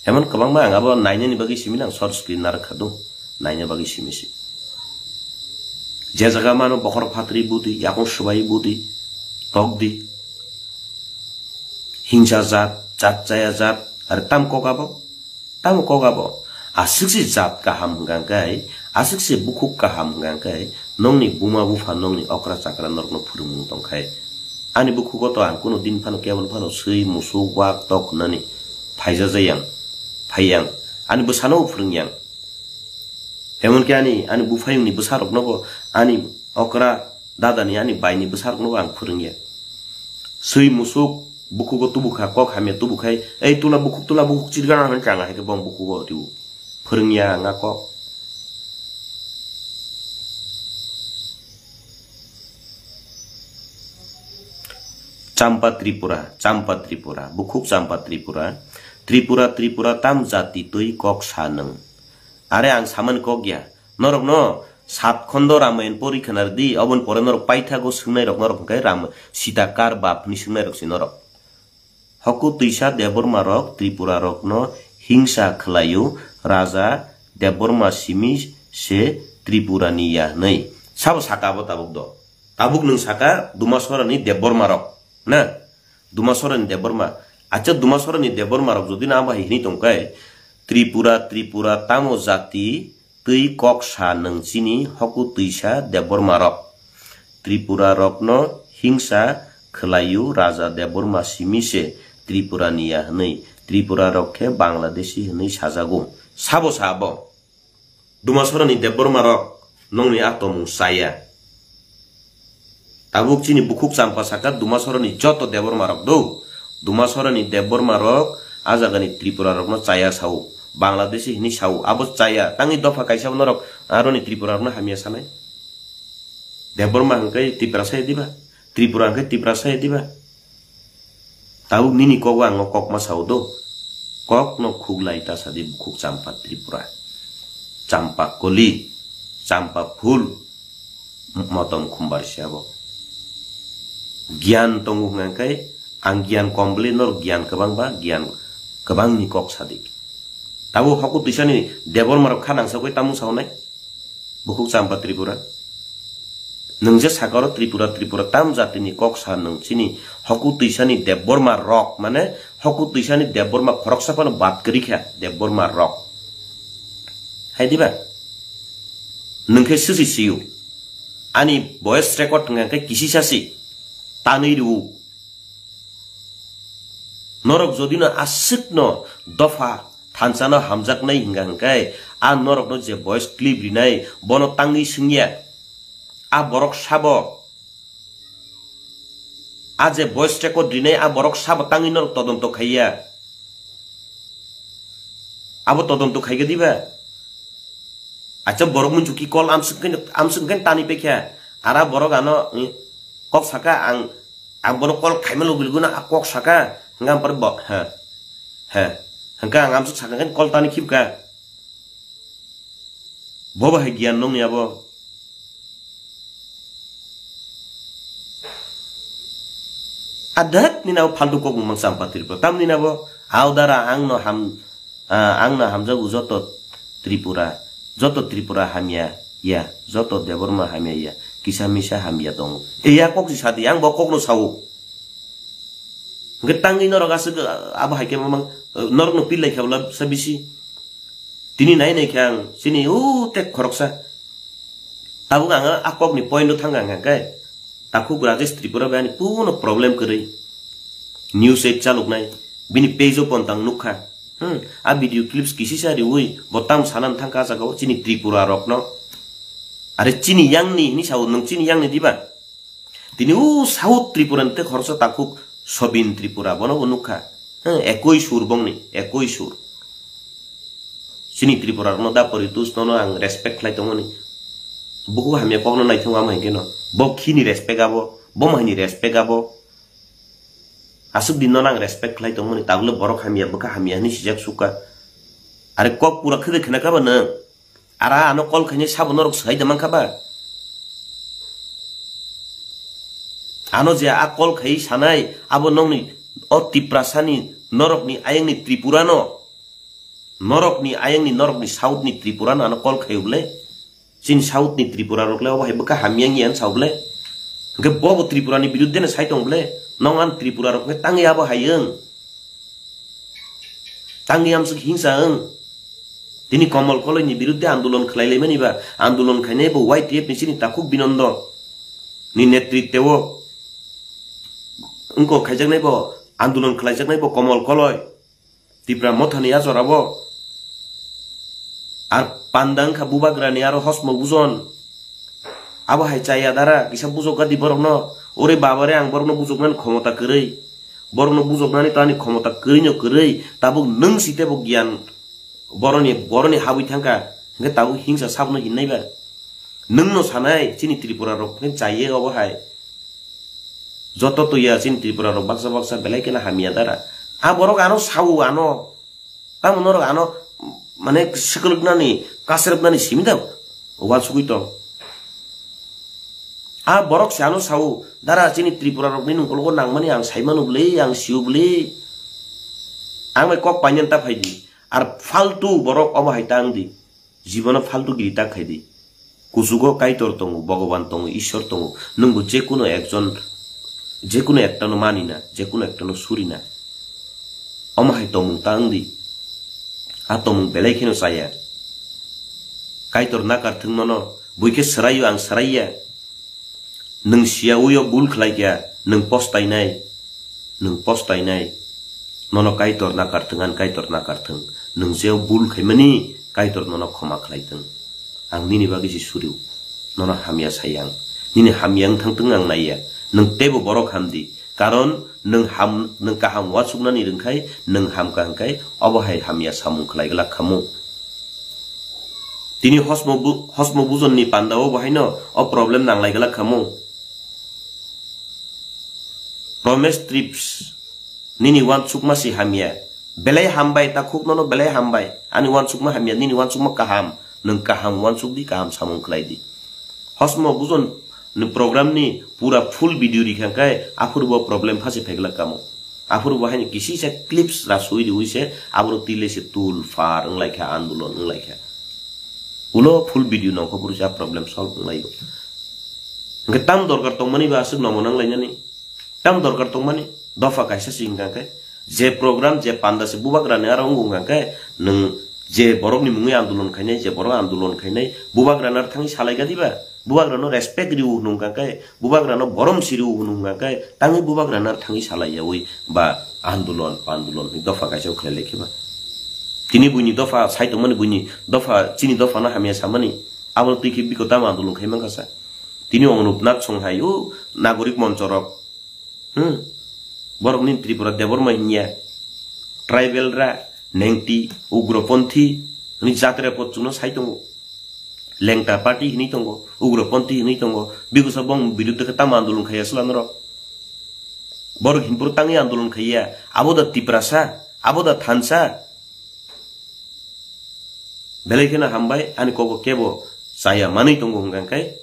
Emon kwbangma ang abo nainani bagwi simi nang short screen narwk kha do, naina bagwi simi si. Je jaga mano bokhorok phatri budi, yakung swbai budi, tokdi. Hingsa jat, jat chaya jat, are tam kok abo? Tamo kok abo? Aswk se jat kaham hwnkha khe, aswk se bukhuk kaham hwnkha khe, nongni buma bupha, nongni okra chakra norokno phwrwngmung tongkhe. Ani bukhugo to ang kunu din phano, kebol phano swi, musuk, wak, tok hwnani phaijajayang, phaiyang. Ani bwsano phwrwngyang. Emonki ani, ani buphayungni bwsaroknobo ani okra dadani, ani baini bwsaroknobo ang phwrwngya. Swi musuk bukhugo tubukha, kok hamya tubukhai, "Ei tula bukhuk, tula bukhuk, chirgana," hwnwi changa hai khe bong bukhugo twibo. Phwrwngya ang a kok. Champa Tripura, Champa Tripura, bukhuk Champa Tripura, Tripura, Tripura, tam jati twi kok sa nwng. Are ang samani kok ya, norokno sat khondo Ramayan pori khwna rwdi, oboni pore norok paithago swngnairok norok hwnkhe Ram, Sita kar bap hwnwi swngnairok se norok. Hoku twisa Debbarma rok Tripura rokno hingsa khwlaio, Raja Debbarma simi se Tripura ni ya hwnwi. Sabo saka abo tabuk do? Tabuk nwng saka Dumasora ni Debbarma rok na? Dumasora ni Debbarma. Acha Dumasora ni Debbarma rok jodi na abo hai hwnwi tongkhe, Tripura, Tripura tamo jati twi kok sa nwng chini hoku twisa Debbarma rok. Tripura rokno hingsa khwlaio Raja Debbarma simi se Tripura ni ya hwnwi, Tripura rok khe Bangladeshi hwnwi sajago. Sabo sa abo? Dumasora ni Debbarma rok nongni a tomung chaya. Tabuk chini bukhuk Champa saka Dumasora ni joto Debbarma rok do. Dumasora ni Debbarma rok a jaga ni Tripura rokno chaya sao. Bangladeshi hwnwi sao. Abo chaya. Tangwi dopha kaisa bo norok aroni Tripura rokno hamya sanai. Debbarma hwnkhe Tiprasa ya diba? Tripura hwnkhe Tiprasa ya diba? Tabuk nini kogo ang o kok ma sao do. Kokno khuklai ta sadi bukhuk champa Tripura. Champa koli, champa phul, motom khumbar se abo. Giyan tongo hwnka khe ang giyan kom bwlwi norok giyan kwbang ba giyan kwbangni kok sadi. Tabuk hoku twisani Debbarma rok kha nangsa koi tamung saunai. Bukhuk champa Tripura. Nwng je sakaro Tripura, Tripura tam jatini kok sa nwng chini hoku twisani Debbarma rok, mane hoku twisani Debbarma khoroksa phano bad kwrwi kha Debbarma rok. Hai diba? Nwng khe susi siyo. Ani voice record hwnka khe kisisa si. Tanwi rwo. Norok jodi no aswk no dopha thansa no hamjaknai hwnka hwnkhe, a norok no je voice clip rinai, bono tangwi swngya. A borok sabo, a je voice record rinai, a borok sabo tangwi norok todonto khaiya. Abo todonto khaikha diba? Acha borok muichu ki call amswk khe, amswk khe tani pekha. Ara borok ano, eh, kok saka ang, ang bono call khaima logi logi no a kok saka. Hwnka ang pore bo, ha. Ha. Hwnka ang amswk saka khe call tani khibka. Bo bahai giyan nongni abo. Adak nini abo faltu kok mangsa ang patir po. Tam nini abo, au dara ang no ham, ah, ang no hamjago joto Tripura, joto Tripura hamya ya, joto Debbarma hamya ya, kisa misa hamya tongo. E ya kok si sadi, ang bo kok no sao. Hwnkhe tangwi norok aswk, ah, abo hai khe mamang, eh, norok no pil lai khe bwla sa bisi. Tini nai nai khe ang chini o tek khoroksa. Tabuk ang a kok ni point o thang ang khe. Takhuk Rajesh Tripura bai ani puno problem kwrwi. News eight chaluknai. Bini page o pontang nukha. Hmm. A video clips kisisa riwi bo tam sanan thangkha a jaga o chini Tripura rokno. Are chini yangni hini sao nwng chini yangni diba? Tini o South Tripura ni tei khoroksa takhuk Sobin Tripura, bono bo nukha. Heh, ekoi sur bongni, ekoi sur. Chini Tripura rokno da poritus nono ang respect khlai tongmani. Buku hamya kokno naithok amo hinkhe no. Bo khini respect abo, bo mahini respect abo. Aswk din nono ang respect khlai tongmani, tabukle borok hamya, bwkha hamya hinwi sijak sukha. Are kok pura khede khna kha ba nwng? Ara ano call khainai sabo norok swhai da mankha ba? Ano je a call khai sanai, abo nokni o Tiprasani norokni ayangni Tripurano, norokni ayangni norokni Southni Tripurano ano call khaio bwle? Chini Southni Tripura rokle obo hai bwkha hamya wngya sao bwle? Hwnkhe bobo Tripurani biruddheno sai tong bwle? Nong an Tripura rok hwnkhe tangwi abo hai wng? Tangwi amswk hingsa wng. Tini Komol Koloini biruddhe andolon khlai laimani ba, andolon khainai bo Y T F ni chini takhuk Binondo ni netrittewo. Wngkok khaijaknai bo, andolon khlaijaknai bo Komol Koloi. Tipra Mothani a jorabo. Ar panda wngkha bubagrani aro hosmo bujon. Abo hai chaya dara, kisa bujok gadi borokno. Ore babare, ang borokno bujoknani khomota kwrwi. Borokno bujoknani to ani khomota kwrwino kwrwi. Tabuk nwng si tebo giyan boroni, boroni habwi thangkha. Hwnkhe tabuk hingsa sabno hinnai ba? Nwngno sanai, chini Tripura rok hwnkhe chaiye obo hai. Joto tuya chini Tripura rok baksa baksa belai kheno hamya dara. A borok ano sao ano. Tamo norok ano, mane, swkwlwknani, kasrwpnani simi da uansugwi tong. A borok se ano sao, dara chini Tripura rokni nungkologo nangmani ang saimano bwle, ang sio bwle. Ang bai kok painani ta phaidi. Ar faltu borok omo hai ta wngdi. Jibono faltu giri ta khaidi. Kuchugo Kaitor tongo, Bhogoban tongo, Ishwar tongo. Nwngbo jekuno ekjon, jekuno ektano manina, jekuno ektano surina. Omo hai tongmung ta wngdi. A tongmung belai kheno chaya. Kaitor nakar thwng nono, buikhe swraio ang swraiya. Nwng siya uyo bul khlai kha, nwng postainai, nwng postainai. Nono Kaitor nakar thwng, ang Kaitor nakar thwng. Nwng jeo bul khaimani, Kaitor nono khoma khlai thwng. Ang nini bagwi se suriu. Nono hamya sai ang. Nini hamya wng thang thwng ang naiya. Nwng teibo borok hamdi. Karon nwng ham, nwng kaham uansuknani rwngkhai, nwng hamkha hwnkhe obo hai hamya samung khlai glak khamu. Tini hosmo bu-, hosmo bujonni pandao bo haino o problem nanglai glak khamu. Promes Trips, nini uansukma si hamya. Belai hambai, takhuk nono belai hambai. Ani uansukma hamya, nini uansukma kaham. Nwng kaham uansuk di, kaham samung khlai di. Hosmo bujon ni program ni pura full video rikha khe aphuru bo problem phase phaigla kamo. Aphuru bo haino kisisa clips rasui riui se aborok twi lai se tul far wng lai kha, andolon wng lai kha. Ulo full video nongkho buru sa problem solve wng lai o. Hwnkhe tam dorkar tongmani ba aswk nomo nang lainani. Tam dorkar tongmani dopha kaisa se hwnkha khe, je program, je panda se bubagrani aro wngkha khe, nwng je borokni mungwi andolon khainai, je borok andolon khainai, bubagrani aro thangwi salai gadiba, bubagrano respect riu hwnung kha khe, bubagrano borom siriu hwnung kha khe, tangwi bubagrano aro thangwi salai yaui ba andolon, pandolon hwnwi dopha kaisa khlai lai khe ba. Tini buini dopha sai tongmani, buini dopha, chini dophano hamya samani, abono twi khe biko tamo andolon khai mankha sa. Tini Onupnath Songhai o nagorik monchorok Hmm. Borok ni Tripura Debbarma hinya. Tribal ra, nengti, ugroponthi, hwnwi jatre pot chukno sai tongo. Lengta party hwnwi tongo, ugroponthi hwnwi tongo. Bikusa bong biruddhe khe tamo andolon khaiya sla norok. Borok hinphuru tangwi andolon khaiya. Abo da Tiprasa, abo da thansa. Belai kheno hambai, ani kogo kebo chaya manwi tongo hwnkha khe,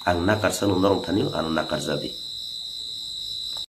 ang nakarsa no norok thani ano nakarja di.